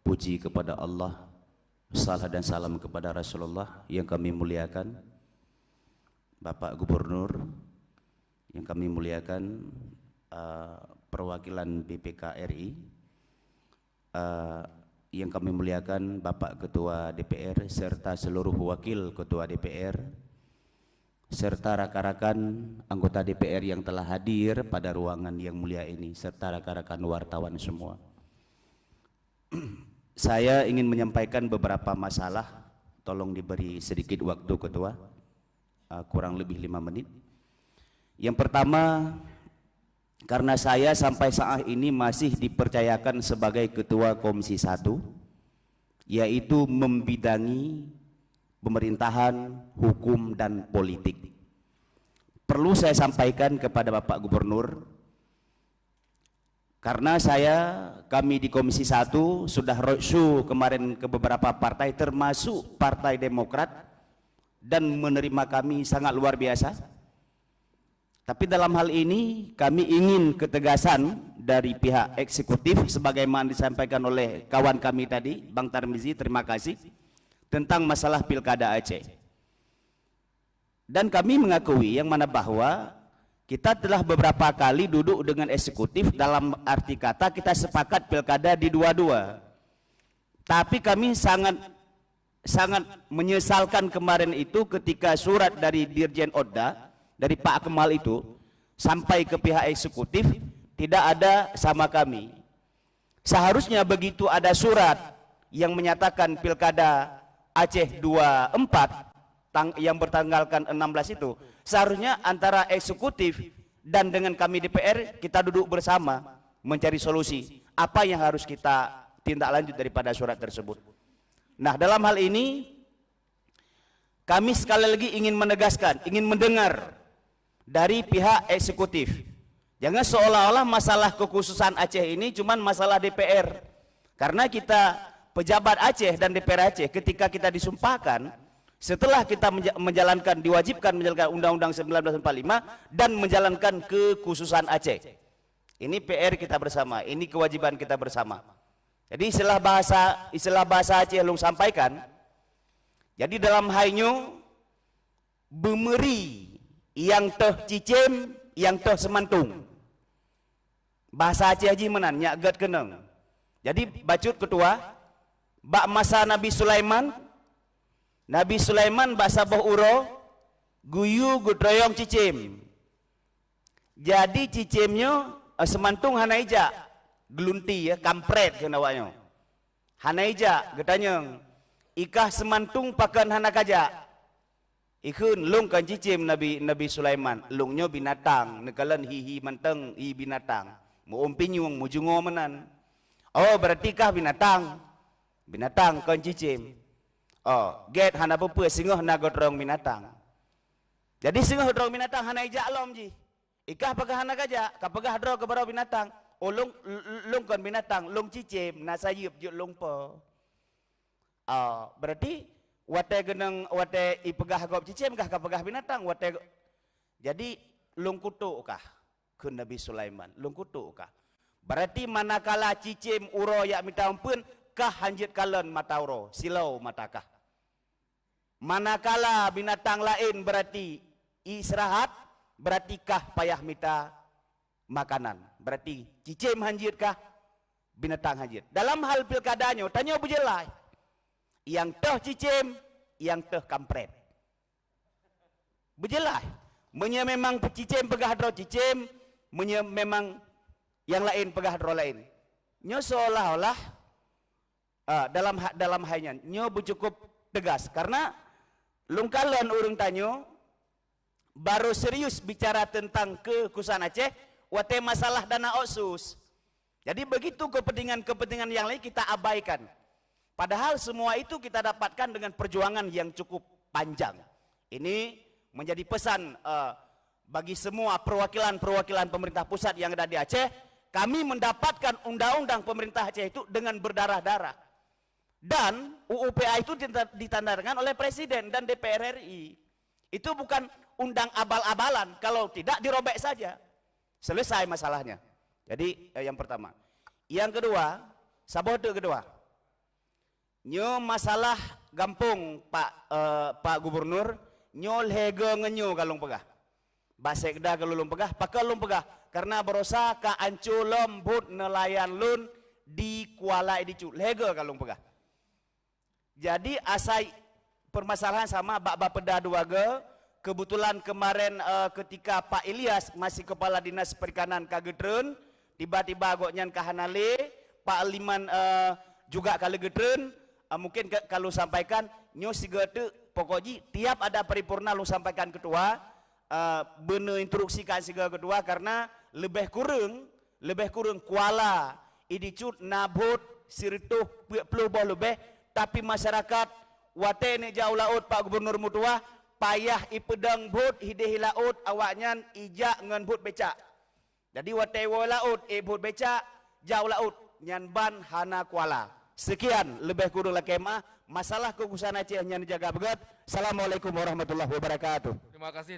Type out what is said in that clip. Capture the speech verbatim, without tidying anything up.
Puji kepada Allah, salah dan salam kepada Rasulullah yang kami muliakan, Bapak Gubernur, yang kami muliakan, eh, perwakilan B P K R I, eh, yang kami muliakan Bapak Ketua D P R serta seluruh wakil Ketua D P R, serta rakan-rakan anggota D P R yang telah hadir pada ruangan yang mulia ini, serta rakan-rakan wartawan semua. Saya ingin menyampaikan beberapa masalah, tolong diberi sedikit waktu Ketua, uh, kurang lebih lima menit. Yang pertama, karena saya sampai saat ini masih dipercayakan sebagai Ketua Komisi satu, yaitu membidangi pemerintahan, hukum, dan politik. Perlu saya sampaikan kepada Bapak Gubernur, karena saya, kami di Komisi satu sudah roadshow kemarin ke beberapa partai, termasuk Partai Demokrat, dan menerima kami sangat luar biasa. Tapi dalam hal ini, kami ingin ketegasan dari pihak eksekutif, sebagaimana disampaikan oleh kawan kami tadi, Bang Tarmizi, terima kasih, tentang masalah Pilkada Aceh. Dan kami mengakui yang mana bahwa kita telah beberapa kali duduk dengan eksekutif, dalam arti kata kita sepakat pilkada di dua-dua. Tapi kami sangat, sangat menyesalkan kemarin itu ketika surat dari Dirjen Otda, dari Pak Kemal itu, sampai ke pihak eksekutif, tidak ada sama kami. Seharusnya begitu ada surat yang menyatakan Pilkada Aceh dua empat tang-, yang bertanggalkan enam belas itu, seharusnya antara eksekutif dan dengan kami D P R, kita duduk bersama mencari solusi. Apa yang harus kita tindak lanjut daripada surat tersebut? Nah, dalam hal ini, kami sekali lagi ingin menegaskan, ingin mendengar dari pihak eksekutif. Jangan seolah-olah masalah kekhususan Aceh ini cuman masalah D P R. Karena kita, pejabat Aceh dan D P R Aceh, ketika kita disumpahkan, setelah kita menja-, menjalankan, diwajibkan menjalankan Undang-Undang sembilan belas empat lima dan menjalankan kekhususan Aceh. Ini P R kita bersama, ini kewajiban kita bersama. Jadi istilah bahasa, istilah bahasa Aceh lôn sampaikan. Jadi dalam hai nyoe, beumeuri nyang teuh cicém, nyang teuh seumantung. Bahasa Aceh jih meunan, nyak gét keunong. Jadi bacut Ketua, bak masa Nabi Sulaiman, Nabi Sulaiman bak saboh uroe geuyue geutroyong cicém. Jadi cicém nyoe, eh, seumantung hana ijak, geulunti, ya, kampret kheun awak nyoe. Hana ijak, geutanyong, "I kah seumantung pakon hana kajak?" Ikheun, "Lôn kon cicém Nabi, Nabi Sulaiman, lôn nyoe binatang, neukalon hi-hi mantong, hi binatang. Meu-ôm pinyueng, meujungoe meunan." "Oh, berarti kah binatang?" "Binatang kon cicém." "Oh, gét hana peue-peue, singoh na geutroyong binatang." Jadi singoh geutroyong binatang hana ijak lom jih. "I kah pakon hana kajak?" "Kapeugah droe keu baroe binatang." "Oh, lôn, l-, l-, lôn kon binatang, lôn cicém, na sayeuep jeuet lôn po." Ah, berarti watée geunong, watée ipeugah gob cicém kah kapeugah binatang, watée go-, jadi lôn kutok kah, kheun Nabi Sulaiman, lôn kutok kah. Berarti manakala cicém uroe jak mita umpeuen, kah hanjeuet kalon mata uroe, silau mata kah. Manakala binatang laén berarti istirahat, berarti kah payah mita makanan. Berarti cicém hanjeuet kah, binatang hanjeuet. Dalam hal pilkada nyoe, tanyoe beujeulaih. Nyang teuh cicém, nyang teuh kampret. Beujeulaih. Meunyoe memang cicém peugah droe cicém, meunyoe memang nyang laén peugah droe laén. Nyoe seolah-olah, ah, dalam ha-, dalam hai nyan, nyoe beucukup teugas. Karena lôn kalon ureuëng tanyoe, baru serius bicara tentang kekhususan Aceh watée masalah dana otsus. Jadi begitu kepentingan-kepentingan yang lain kita abaikan. Padahal semua itu kita dapatkan dengan perjuangan yang cukup panjang. Ini menjadi pesan, eh, bagi semua perwakilan-perwakilan pemerintah pusat yang ada di Aceh, kami mendapatkan undang-undang pemerintah Aceh itu dengan berdarah-darah. Dan U U P A itu dita-, ditandatangani oleh Presiden dan D P R R I. Itu bukan undang abal-abalan, kalau tidak dirobek saja. Selesai masalahnya. Jadi, eh, yang pertama. Yang kedua, saboh teuk kedua. Nyoe masalah gampông, Pak, eh, Pak Gubernur, nyoe lhèe goe ngon nyoe ka lôn peugah. Bak sekda ka lôn peugah, pakon lôn peugah? Karena baroesa ka anco lom bot neulayan lôn di Kuala Idicut. Lhèe goe ka lôn peugah. Jadi, asai permasalahan sama bak Bapeda dua goe, kebetulan kemarin, eh, ketika Pak Ilyas masih Kepala Dinas Perikanan ka geutreun, tiba-tiba gobnyan ka hana lé, Pak Liman, eh, juga ka lheueh geutreun, eh, mungkin ka, ka lôn sampaikan, nyoe sigoe teuk, pokok jih tiap ada paripurna lôn sampaikan ketua, eh, beuneuinstruksikan sigoe ketua, karena leubeh kureueng, leubeh kureueng Kuala Idicut na bot sireutôh peuet ploh boh leubeh, tapi masyarakat watèe neujak u laôt Pak Gubernur meutuah, payah ipeudong bot hideh i laôt, awaknyan ijak ngon bot becak. Jadi watèe woe laôt, eh, bot becak, jak u laôt, nyan ban hana kuala. Sekian, leubeh kureueng lakèe meuah, masalah keukuasaan Aceh nyan jaga beugöt. Assalamualaikum warahmatullahi wabarakatuh. Terima kasih.